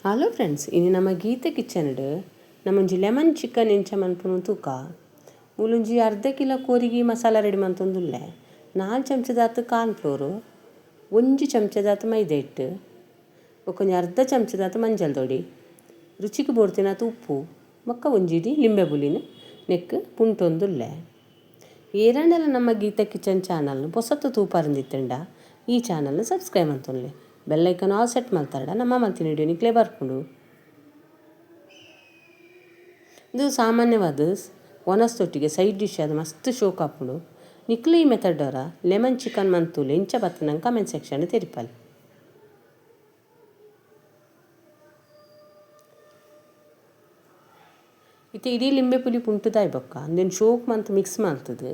Hello friends, ಇನಿ ನಮ್ಮ ಗೀತೆ ಕಿಚನ್ ನಮ್ಮೊಂಜಿ ಲೆಮನ್ ಚಿಕನ್ ಎಂಚ ಮನ್ಪುನು ತೂಕ. ಮೂಲೊಂಜಿ ಅರ್ಧ ಕಿಲೋ ಕೋರಿಗೆ ಮಸಾಲ ರೆಡಿ ಮಂತೊಂದುಲ್ಲೆ. 4 ಚಮಚದಾತ್ ಕಾರ್ನ್ ಫ್ಲೋರ್, 1 ಚಮಚದಾತ್ ಮೈದಾ ಹಿಟ್ಟು, ಬೊಕ್ಕೊಂಜಿ ಅರ್ಧ ಚಮಚದಾತ್ ಮಂಜಲ್ ದೊಡಿ, ರುಚಿಗೆ ಬೋಡ್ತಿನಾತ್ ಉಪ್ಪು, ಬೊಕ್ಕ ಒಂಜಿ ಇಡೀ ಲಿಂಬೆ ಬುಲಿನ ನೆಕ್ ಪುಂಟೊಂದುಲ್ಲೆ. ಏರಾಂಡಲ ನಮ್ಮ ಗೀತಾ ಕಿಚನ್ ಚಾನಲ್ನ ಪೊಸತ್ತು ತೂಪಾರಂದಿತ್ತಂಡ ಈ ಚಾನಲ್ನ ಸಬ್ಸ್ಕ್ರೈಬ್ ಮಂತೊನ್ಲೆ. ಬೆಲ್ ಐಕನ್ ಆಲ್ ಸೆಟ್ ಮಲ್ತಾರಡ ನಮ್ಮ ಮಲ್ತಿನ ವಿಡಿಯೋ ನಿಕ್ಲೆ ಬರ್ಪುಂಡು. ಇದು ಸಾಮಾನ್ಯವಾದ ಒನಸ್ತೊಟ್ಟಿಗೆ ಸೈಡ್ ಡಿಶ್ ಅದು ಮಸ್ತ್ ಶೋಕ್ ಆಪುಂಡು. ನಿಕ್ಲೆ ಈ ಮೆಥಡ್ ಅವರ ಲೆಮನ್ ಚಿಕನ್ ಮಂತುಲೆ ಇಂಚ ಬತ್ತ ನಂಗೆ ಕಮೆಂಟ್ ಸೆಕ್ಷನ್ ತೆರಿಪಾಲೆ. ಇತ್ತೆ ಇಡೀ ಲಿಂಬೆ ಪುಲಿ ಪುಂಟುದಾಯ್ ಬೊಕ್ಕ ಅಂದೆನ್ ಶೋಕ್ ಮಂತ್ ಮಿಕ್ಸ್ ಮಲ್ತದು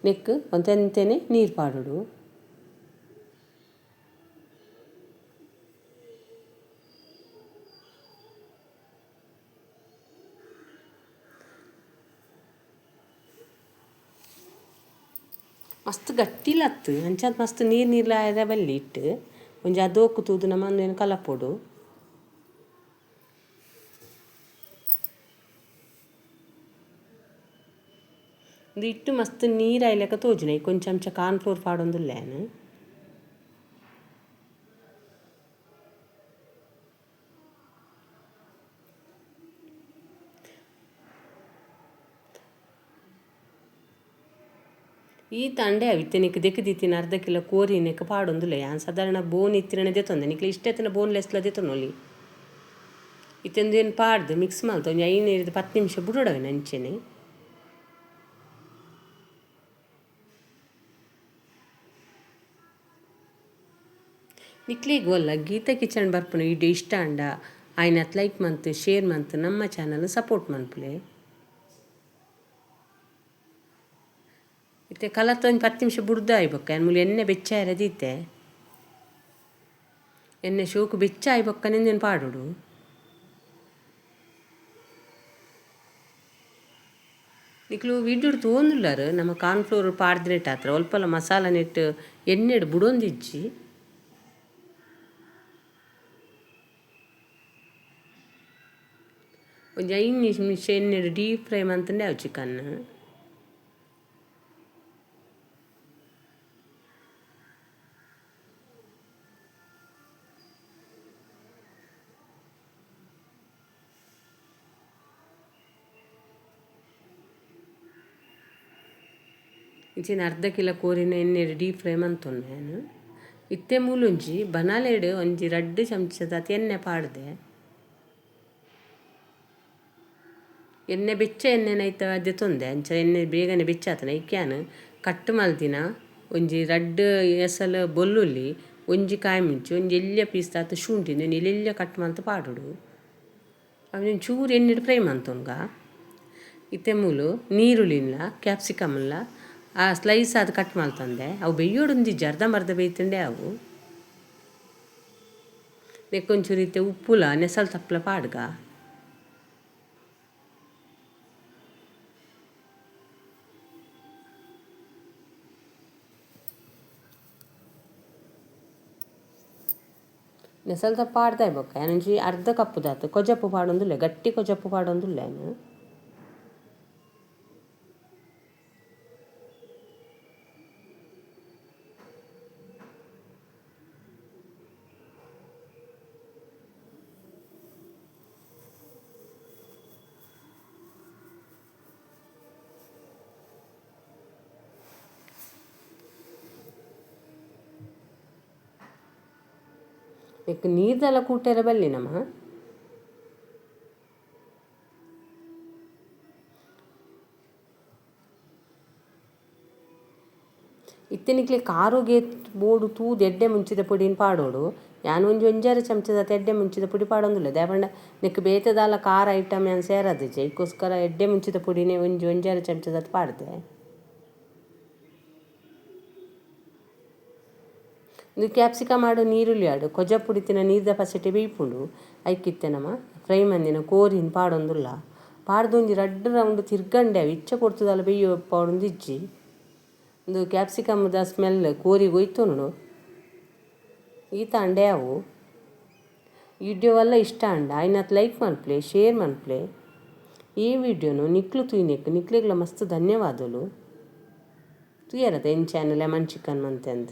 ನೆಕ್ ಒಂತೆಂತೆನೆ ನೀರು ಪಾಡೋಡು. ಮಸ್ತ್ ಗಟ್ಟಿಲತ್ತು ಅಂಚಾತ್ ಮಸ್ತ್ ನೀರು ನೀರ್ಲ ಆಯದ ಬಲ್ಲಿ ಇಟ್ಟು ಒಂಜಿ ಅದೋಕು ತೂದು ನಮ್ಮ ಅಂದೇನು ಕಲಪೊಡು. ಇಂದು ಇಟ್ಟು ಮಸ್ತ್ ನೀರು ಆಯ್ಲೆಕ್ಕ ತೋಜುನೆ ಕೊಂಚ ಚಮಚ ಕಾರ್ನ್ ಫ್ಲೋರ್ ಪಾಡೊಂದುಲ್ಲೇನು. ಈ ತಂಡೆ ಅವಿತ್ತೆ ನಿಕ್ ದೆಕ್ ದಿತ್ತಿನ ಅರ್ಧ ಕಿಲೋ ಕೋರಿ ನೆಕ್ ಪಾಡೊಂದುಲ್ಲೆ. ಯಾನ್ ಸಾಧಾರಣ ಬೋನ್ ಇತ್ತಿರನೆ ದೆತ್ತೊಂದೆ, ನಿಕ್ಲೆ ಇಷ್ಟ ಇತ್ತಿನ ಬೋನ್ ಲೆಸ್ಲ ದೆತ್ತೊನೊಲಿ. ಇತ್ತೆಂದು ಪಾಡ್ದು ಮಿಕ್ಸ್ ಮಲ್ತ ಒಂಜಿ 5 10 ನಿಮಿಷ ಬುಡೋಡವೆ ಅಂಚೆನೆ. ನಿಕ್ಲೆಗ್ ಒಲ್ಲ ಗೀತಾ ಕಿಚನ್ ಬರ್ಪುನ ವಿಡಿಯೋ ಇಷ್ಟ ಅಂಡ ಆಯ್ನತ್ ಲೈಕ್ ಮಂತ್ ಶೇರ್ ಮಂತ್ ನಮ್ಮ ಚಾನಲ್ ಸಪೋರ್ಟ್ ಮನ್ಪುಲೆ. ಇತ್ತೆ ಕಲತ್ ಒಂಜಿ 10 ನಿಮಿಷ ಬುಡ್ದು ಬೊಕ್ಕ ಮೂಲು ಎಣ್ಣೆ ಬೆಚ್ಚ ದೀತೆ, ಎಣ್ಣೆ ಶೋಕು ಬೆಚ್ಚ ಆಯಿ ಬೊಕ್ಕ ನೆಂದೇನು ಪಾಡೋಡು. ನಿಕ್ಲು ವಿಡಿಯೋಡ್ ತೋಂದುಲ್ಲಾರು ನಮ್ಮ ಕಾರ್ನ್ ಫ್ಲೋರ್ ಪಾಡ್ದಿನೆಟ್ ಆತ್ರ ಒಲ್ಪಲ ಮಸಾಲ ನೆಟ್ಟು ಎಣ್ಣೆಡ್ ಬುಡೊಂದಿಜ್ಜಿ. ಒಂಜಿ 5 ನಿಮಿಷ ಎಣ್ಣೆಡ್ ಡೀಪ್ ಫ್ರೈ ಮಂತಂಡೆ ಅವು ಚಿಕನ್. ಇಂಚಿನ ಅರ್ಧ ಕಿಲೋ ಕೋರಿನ ಎಣ್ಣೆ ಡೀಪ್ ಫ್ರೈ ಮಂತೊನ್ನೆ ನಾನು. ಇತ್ತೆ ಮೂಲೊಂಜಿ ಬನಾಲೆಡ್ ಒಂಜಿ 2 ಚಮಚದ ಎಣ್ಣೆ ಪಾಡ್ದೆ. ಎಣ್ಣೆ ಬೆಚ್ಚ ಎಣ್ಣೆನೈತ ದೆತ್ತೊಂದೆ ಅಂಚ ಎಣ್ಣೆ ಬೇಗನೆ ಬೆಚ್ಚ ಆತನ ಇಕ್ಯಾನ್ ಕಟ್ ಮಲ್ದಿನ ಒಂಜಿ 2 ಎಸಲ್ ಬೊಲ್ಲುಲ್ಲಿ, ಒಂಜಿ ಕಾಯಿ ಮುಂಚಿ, ಒಂಜಿ ಎಲ್ಯ ಪೀಸ್ ತಾತ ಶುಂಠಿ ಎಲ್ಯ ಕಟ್ ಮಲ್ತ ಪಾಡೋಡು. ಅವನ ಚೂರು ಎಣ್ಣೆಡ್ ಫ್ರೈ ಮಂತೊನ್ಗ. ಇತ್ತೆ ಮೂಲು ನೀರುಳ್ಳಿನ್ಲ ಕ್ಯಾಪ್ಸಿಕಮ್ಲ ಆ ಸ್ಲೈಸ್ ಅದು ಕಟ್ ಮಲ್ತಂದೆ. ಅವು ಬೆಯ್ಯೋಡೊಂದಿಜ್ಜಿ, ಅರ್ಧಂಬರ್ಧ ಬೇಯ್ತಂಡೆ ಅವು. ನೆಕ್ಕೊಂಚೂರು ಇತ್ತೆ ಉಪ್ಪುಲ ನೆಸಲ್ ತಪ್ಪಲ ಪಾಡ್ಗ. ನೆಸಲ್ ತಪ್ಪ ಪಾಡ್ದಾಯ್ ಬೊಕ್ಕ ಯಾನೊಂಜಿ ಅರ್ಧ ಕಪ್ಪುದಾತು ಕೊಜಪ್ಪು ಪಾಡೊಂದುಲ್ಲೆ, ಗಟ್ಟಿ ಕೊಜಪ್ಪು ಪಾಡೊಂದುಲ್ಲೆ ಯಾನ್. ನೆಕ್ ನೀರ್ದೆಲ್ಲ ಕೂಟೆರೆ ಬಲ್ಲಿ ನಮ. ಇತ್ತೆ ನಿಕ್ಲೆ ಕಾರುಗೆ ಬೋಡು ತೂದು ಎಡ್ಡೆ ಮುಂಚಿದ ಪೊಡಿನ ಪಾಡೋಡು. ಯಾನ್ ಒಂಜಿ ಒಂಜಾರು ಚಮಚದ ಎಡ್ಡೆ ಮುಂಚಿದ ಪುಡಿ ಪಾಡೊಂದುಲ್ಲೆ. ದಾಯೆ ನೆಕ್ ಬೇತೆದಾಲ ಖಾರ ಐಟಮ್ ಯಾನ್ ಸೇರದಿಜ್ಜಿ, ಐಕೋಸ್ಕರ ಎಡ್ಡೆ ಮುಂಚಿದ ಪುಡಿನೇ ಒಂಜಿ ಒಂಜಾರು ಚಮಚದ ಪಾಡ್ದೆ. ಇಂದು ಕ್ಯಾಪ್ಸಿಕಮ್ ಆಡು ನೀರುಳ್ಳಿ ಆಡು ಕೊಜ ಪುಡಿ ತಿನ್ನ ನೀರ್ದ ಪಸೆಟೆ ಬೇಯ್ಪುಂಡು. ಐಕಿತ್ತೆ ನಮ ಫ್ರೈ ಮಂದಿನ ಕೋರಿನ್ ಪಾಡೊಂದುಲ್ಲ. ಪಾಡ್ದು ಒಂಜಿ 2 ರೌಂಡ್ ತಿರ್ಗಂಡೆ ಅವು ಇಚ್ಚ ಪೊರ್ತುದಲ್ಲ ಬೇಯ್ಯೋ ಪಾಡೊಂದಿಜ್ಜಿ. ಇಂದು ಕ್ಯಾಪ್ಸಿಕಮ್ದ ಸ್ಮೆಲ್ ಕೋರಿಗೆ ಒಯ್ತುಂಡು. ಈತ ಅಂಡೆ ಅವು. ವಿಡಿಯೋ ವಲ್ಲ ಇಷ್ಟ ಆಂಡ ಆಯಿನಾತ್ ಲೈಕ್ ಮನ್ಪುಲೆ, ಶೇರ್ ಮನ್ಪುಲೆ. ಈ ವಿಡಿಯೋನು ನಿಕ್ಲು ತೂಯಿನೆಕ್ ನಿಕ್ಲೆಗ್ಲ ಮಸ್ತ್ ಧನ್ಯವಾದಲು. ತೂಯರತ ಎಂಚ ಲೆಮನ್ ಚಿಕನ್ ಮಂತೆಂದ್.